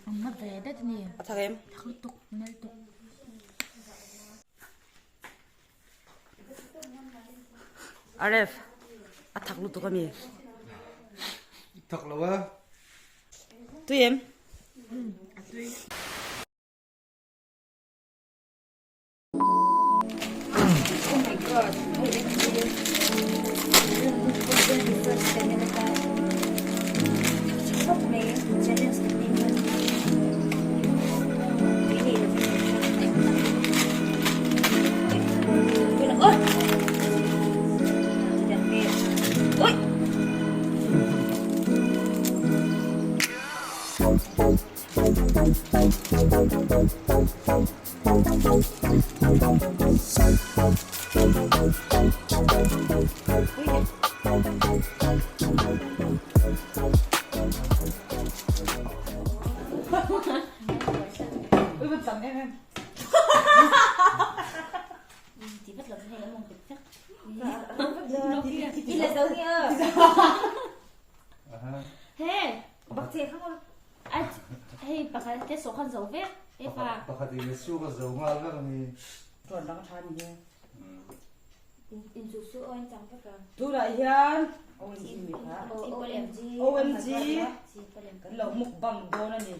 Na ve det ni. A thak em? Thak lutuk, nel tuk. Aref, a thak lutuk ami. Thak lo a. Tui em? A tui. Pakhat in su ka zo ngal vek ani. Tuan dang tha ni he. In su su oin chang vek a. Tunah hian OMG mi kha. OMG. OMG kan lo mukbang dawn ani.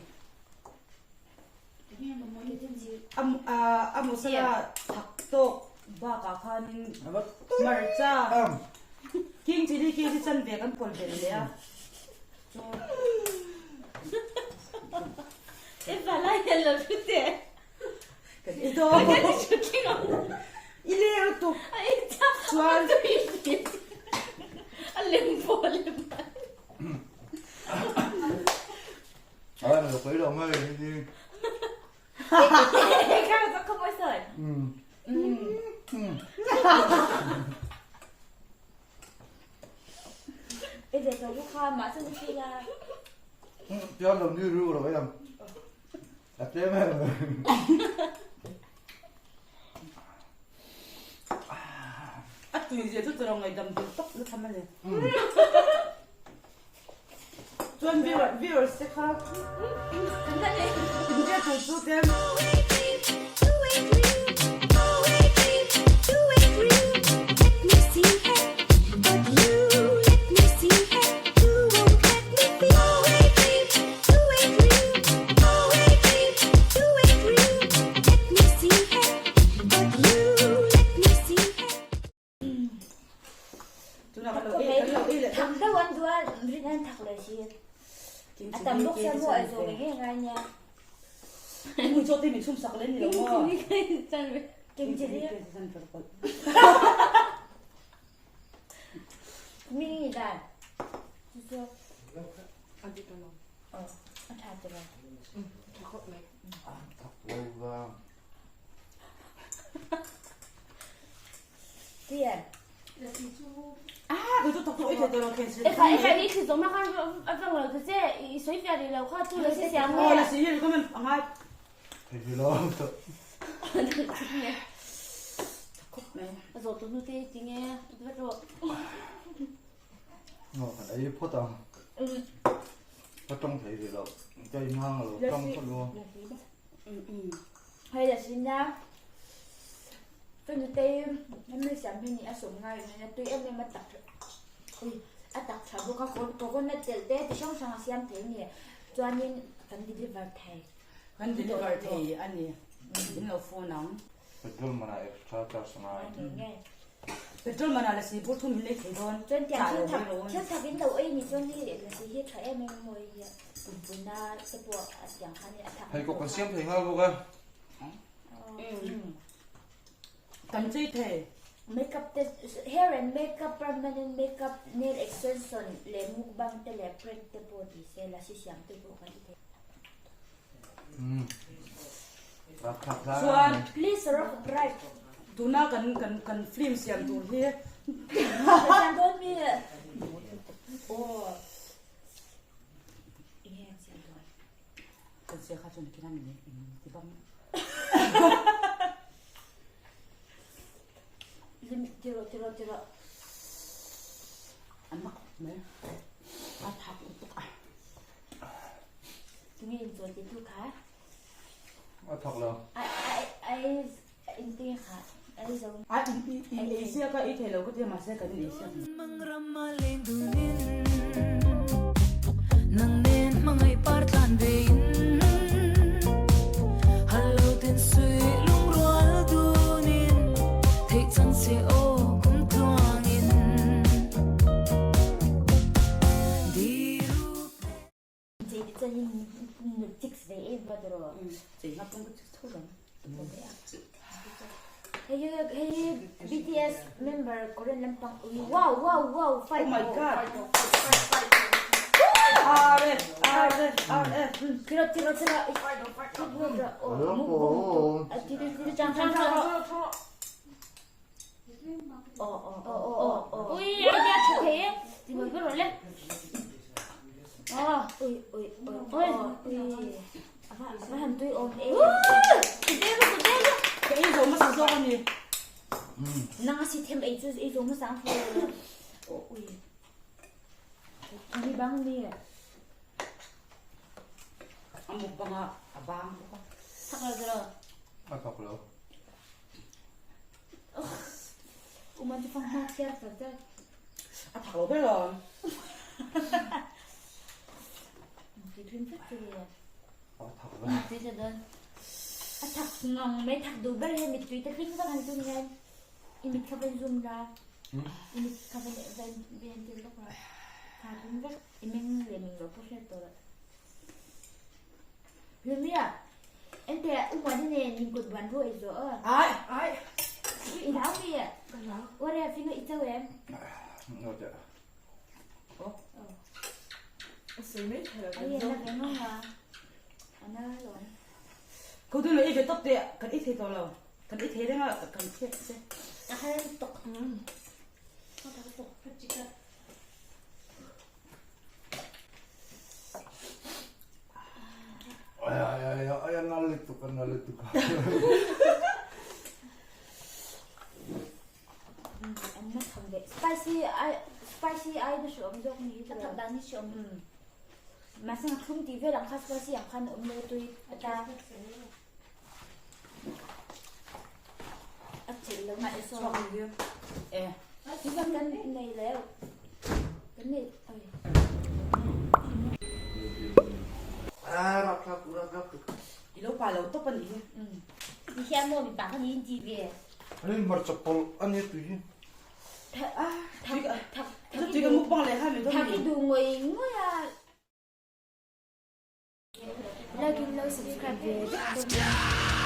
A masala thak tawk bakah khanin hmarcha king chilli khi hi chan ve kan pawlh belh leh a i leh lutuk chuan Ai mà quỷ đồ mê đi. Cho lòng như ru rồi em. Đặt thêm em. A tui zia chu chawlh ngaihdam duh tawp na tham a ni. Chuan viewers te kha in hriat tur chu tlem. Tunah kan lo ei kan lo ei leh Thak deuh an duh a, rin an thak lo si. A tam bawk sia maw a zawh nge nge ngai nia. Mui chaw te min chhum sak leh ni lo maw? King chili. Mi ni dan. Chu chu. A tha te lo. Thak lo va. Ei phawt ang ka tawng thei ve lo ka inhang lo tawng phawt lo. Hei la sin a ka nutei hemi siam hi ni a sawm ngai in a tui em em a tak ui a tak tha bawk a coconut telh te ti hrang hrang a siam thei a ni chuanin kan deliver thei kan deliver thei a ni in lo phone ang petrol manah extra charge a ngai petrol manah lasi bur thum in lei thei dawn chuan tiang thil thak thil thak in lo ei ni chuan hei lasi hi tha em em a mawi hi Pheikhawk kan siam thei nghal bawk a. Kan chei thei. Makeup te hair and makeup permanent makeup nail extension leh mukbang te leh prank te pawh ti se lasi siam te pawh kan ti thei. Chuan please rock bright. Tuna kan kan kan film siam tur hi. Siam dawn mi. Aw. Kan sia kha chuan kina min ti bang. Lim tiro tiro tiro. An mak mai. A thak tuk a. Tunge in chawl ti tu kha? A thak lo. A a a in ti kha a zo. A in in ei siak a ei thei lo ka tia mahse kan in ei siak. BTS member Korean lampang wow wow wow fight Oh my god R F R F R F tiro tiro tiro Ui idea tha thei e ti mai ber le ui ui ui ui ava ava han tui awm e Ka ei zo hmasa zawk a ni. Nang a si them ei chu ei zo hmasa ang fu ui ni bang ni A mukbang ah a bang bawk a. Thak lo zero. A thak lo. Uma chu fang hma thiar tar tar. A thak lo ber lo. Ti thun fek chu ni. A thak lo. Ti sa don. A thak ngang mai thak du ber he mit tui ta tling vak han tu ni hian. I mit kha van zoom ra. I mit kha van van van til lok ra. Tha thun vek. I meng le meng lo pawh hriat tawh lo. Lumia, ente uma ni nen min kut ban ru ei zo a. Ai, ai. I hlau mi e. Ore finga i chau em. No te. Oh. Ai na ve ngong a. Ana lon. Ko tu lo i ve top te kan i thei to lo. Kan i thei renga kan thek se. A har tok. Ai ai ai ai a nal lutuk a nal lutuk. An na tham ve. Spicy ai spicy ai na hriawm zawk ni hi. A thak dan hi hriawm. Mahse a thlum tih vel ang kha spicy ang khan a awm lo tui a ta. A chilh lo mai saw. E. Kan nei leu. Kan nei oi. Ah rap rap rap rap. I lo pa lo top a nih hi. Ti hian maw mipa kha niin ti ve. Ani hmarcha pawlh a nia tui hi. Thak thak thak Tui ka mukbang leh ha mi Thak i duh ngawih ngawih a. Like in lo subscribe ve vek dawn nia.